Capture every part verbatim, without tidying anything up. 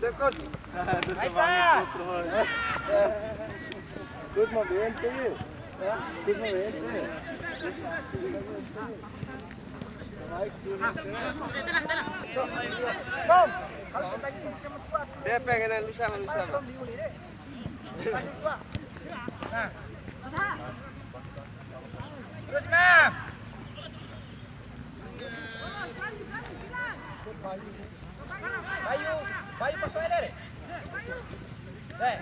Save, coach. Aduh, semangat, coach, semangat. Coach mau B N T ya? Coach mau B N T. Baik, coach. Dia pengen lusa, lusa. Terus, Mam. Bayu, Bayu pas wae deh. Eh.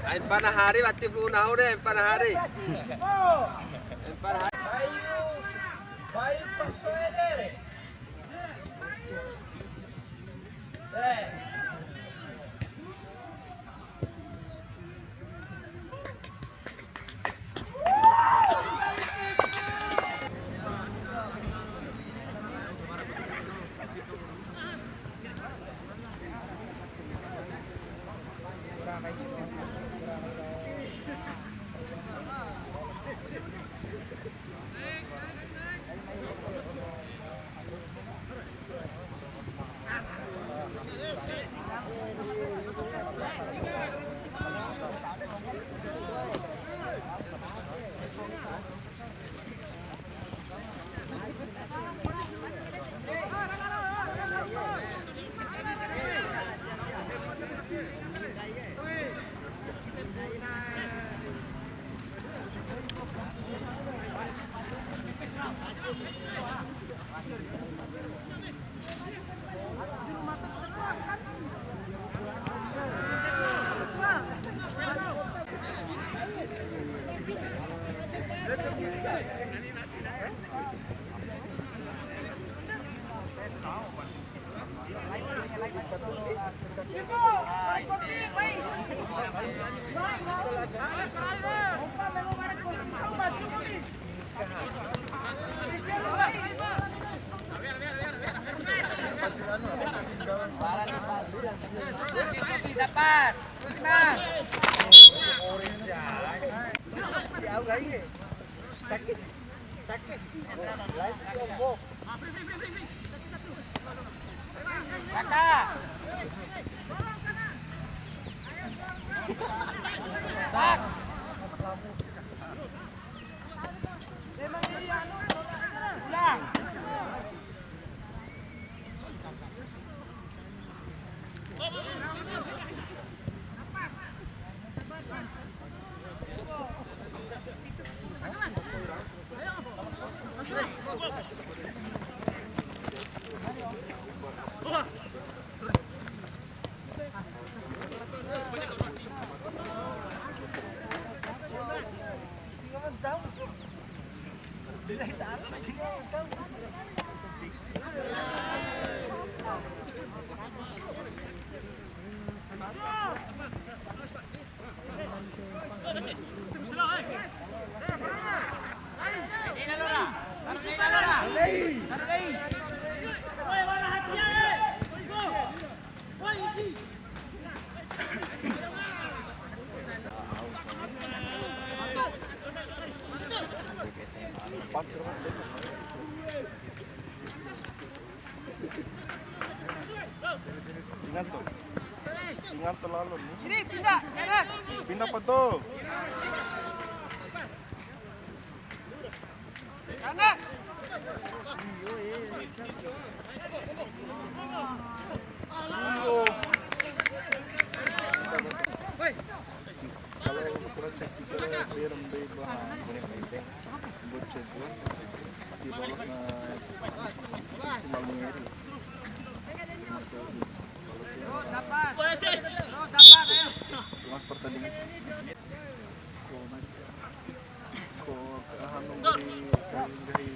Ain pana hari wati bulu nahu deh, ain pana hari. Ain pana hari. Bayu, Bayu pas wae deh. Eh. Dapat. Ingat tuh. Ingat tuh lalu nih. Ini pindah, kanan. Pindah apa tuh? Kanan. Woi. Kalau ukuran saya bisa berembe bahan, boleh main deh. Buat coba, di bawah, eh, maksimal mengeri. Masuk, kalau saya dapat. Dapat, ayo. Mas pertandingan. Ko, ko, anu, dari, dari, dari,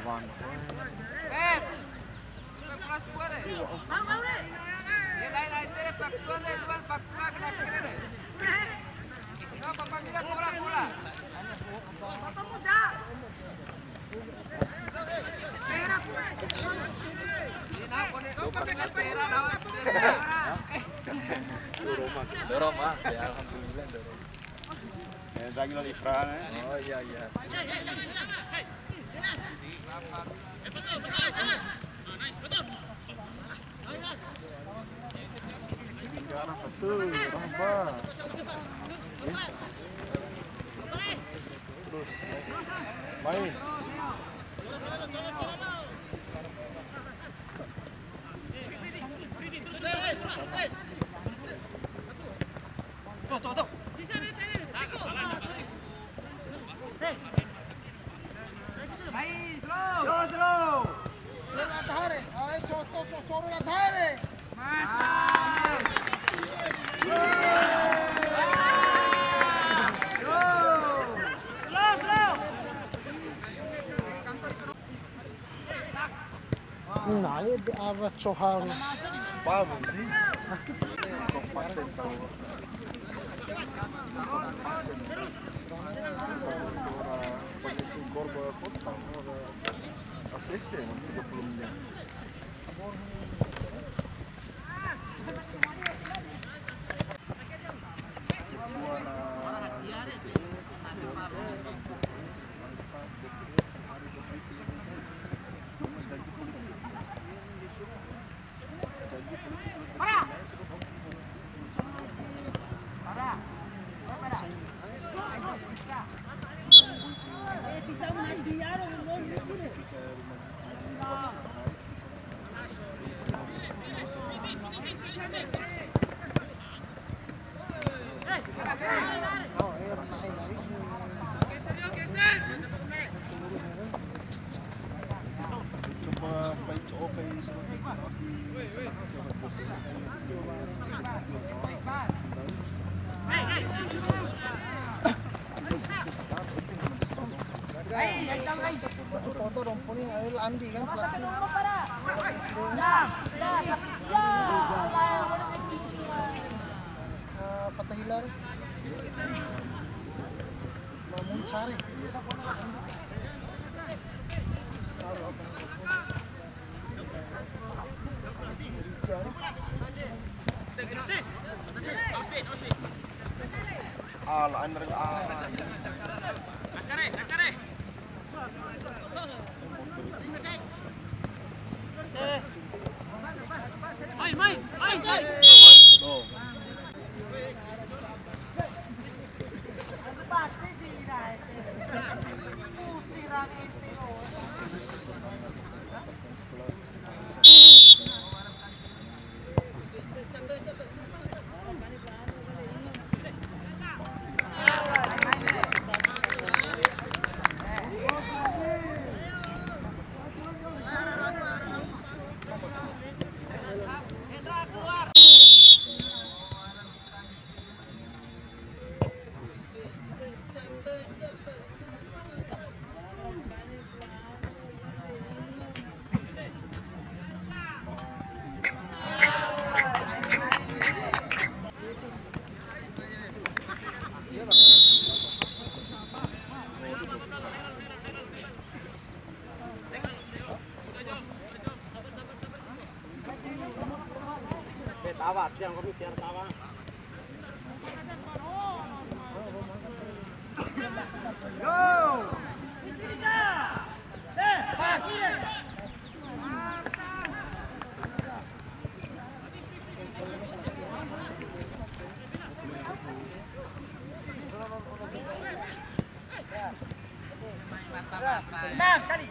Eh, pura sepuluh re. Ye, lain, lain, tere, paktuan re, duan, paktuan, kena kiri re. Yo, Papa Mira, bola, bola. Ye, nah, kone, kone, tera, nah, tera. Dorong, Mak. Ya, alhamdulillah, dorong. Ya, lagi lagi Fran, ya. Oh, iya, iya. Terus. Main. Nai de ara coha. Paham sih. Kabupaten tahu. Korba kota, ora A C C, tiga puluh miliar. Foto dong, puni Ail Andi kan pelatih. Eh, Fatahillar. Mamun Sari. Ala, anjir, ala. Mai, mai, mai, mai. Tawa, tiang kami tiang tawa. Nah, kali.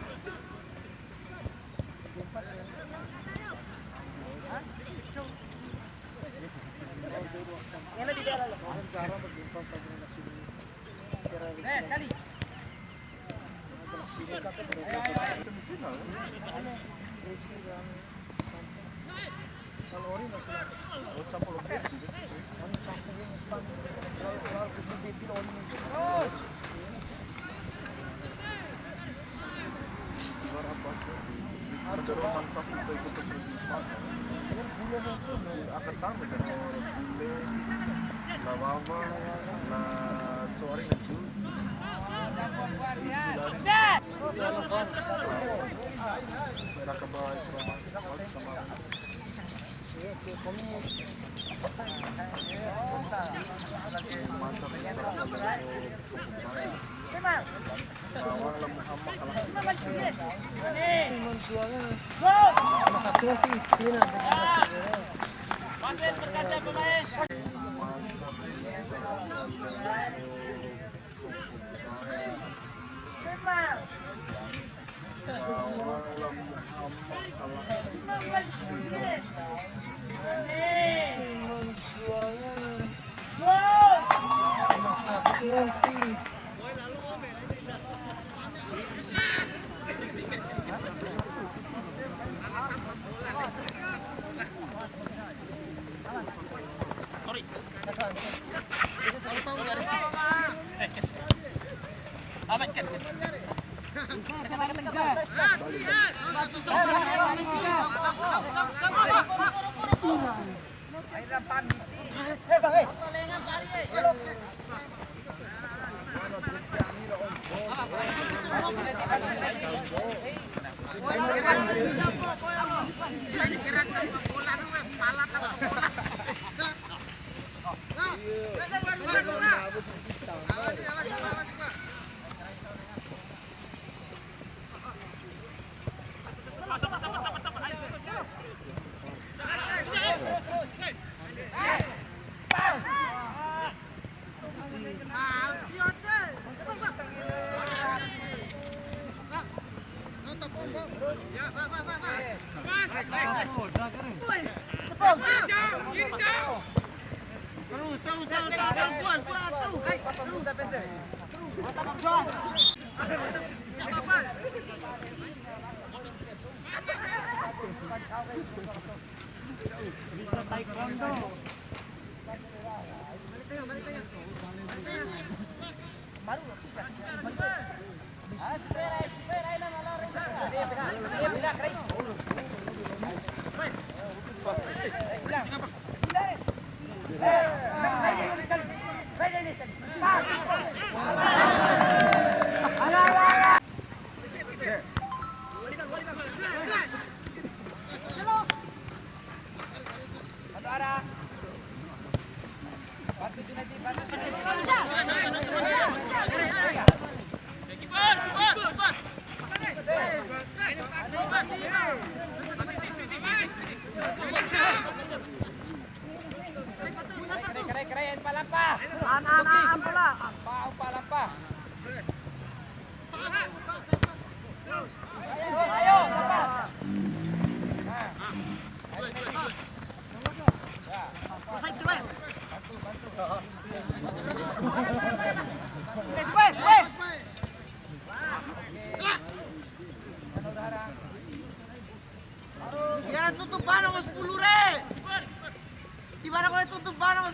Aka tamba kan, bule, la wawa, la coa ringa cu. Raka ba Isra. Kere, kere, kere, empa lampa. Ana, ana, ampa la. Ampa, ampa lampa. Ayo, lampa. Nah. Offside tu, eh. Eh, tu, eh, tu, eh. Ya, tutup bana, Mas, sepuluh re. Di mana kau tutup bana, Mas?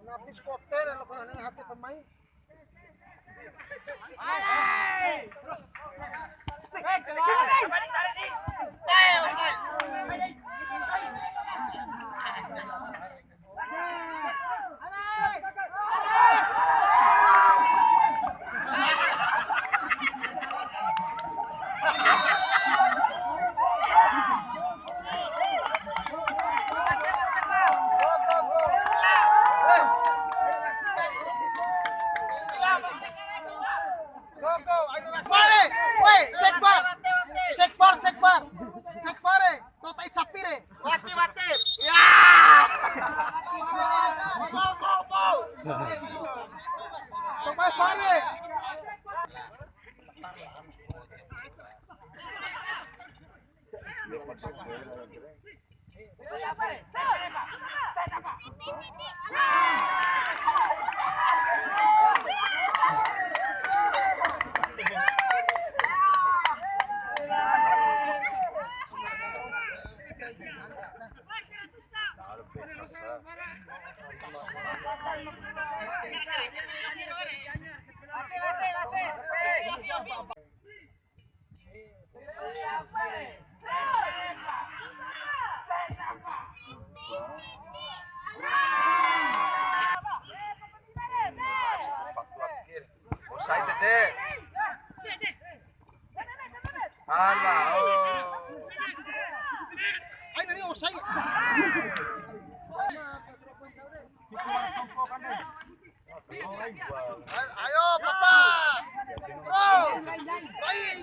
Napis kote, lalu hati pemain. Go, go, ayo, Mas. Fare! Woi, cek far. Cek far, cek far. Cek fare. Tota icapire. Wati, wati. Ya! Go, go, go. Topai fare. Offside, Tete. Alah, oh. Ayo, nani offside. Ayo, Papa. Bro. Baik.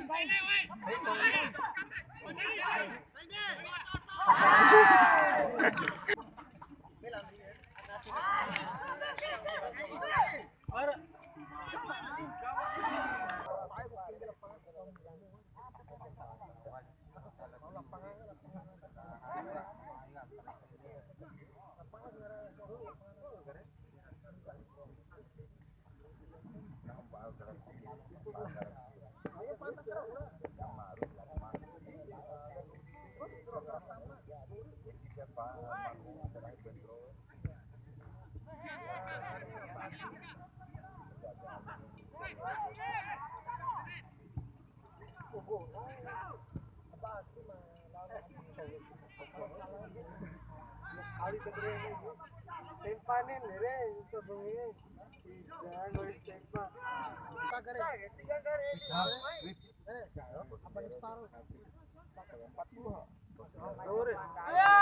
Tempanin, Re, itu bunyi. Tiga, gue tempa. Tiga kali. Eh, apa yang separuh? Empat puluh. Ayo.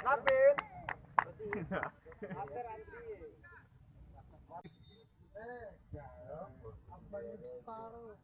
Napin. Eh, apa yang separuh?